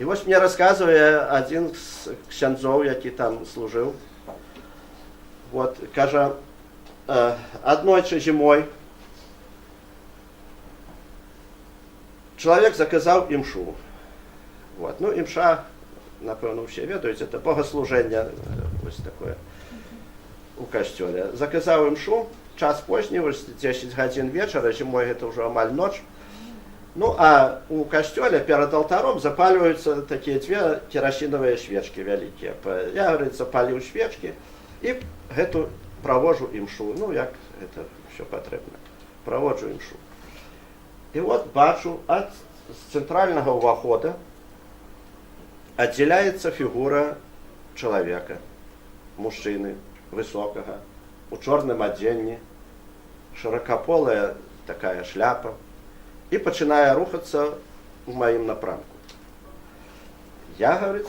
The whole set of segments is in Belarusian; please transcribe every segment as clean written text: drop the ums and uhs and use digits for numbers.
І вось мне расказвае адзін з ксяндзоў, які там служыў. Вот, кажа, аднойчы зімой чалавек заказаў імшу. Вот. Ну, імша, напэўна, усе ведаюць, это богаслужэнне, вось такое у касцёле. Заказаў імшу, час позні, вось 10 гадзін вечара, зімой гэта ўжо амаль ноч. Ну, а у касцёле перад алтаром запальваюцца такія дзве керасінавыя свечкі вялікія. Я, говорит, запаліў свечкі і гэту праводжу імшу. Ну, як гэта ўсё патрэбна. Праводжу імшу. І вот бачу, ад цэнтральнага ўвахода аддзяляецца фігура чалавека, мужчыны высокага, у чорным адзенні, шыракаполая такая шляпа, і пачынае рухацца ў маім напрамку. Я, говорит,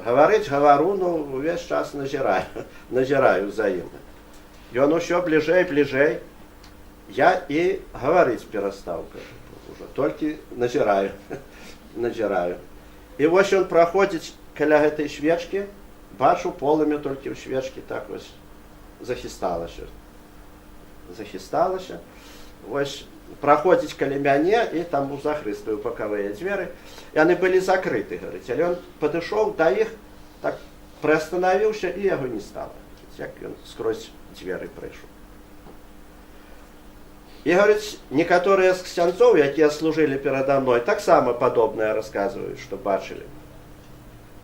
гаварыць гавару, ну, увесь час назіраю, назіраю за ім. Ён усё бліжэй, бліжэй. Я і гаварыць перастаў, кажу, ужо толькі назіраю, назіраю. І вось ён праходзіць каля гэтай свечкі, бачу, полымя толькі ў свечкі так вось захісталася. Захісталася. Вось праходзіць каля мяне і там у захрыстую бакавыя дзверы. Яны былі закрыты, гаворыць, але ён падышоў да іх, так прыастанавіўся, і яго не стала. Як ён скрозь дзверы прайшоў. І, гаворыць, некаторыя з ксяндзоў, якія служылі перада мной, таксама падобнае расказваюць, што бачылі.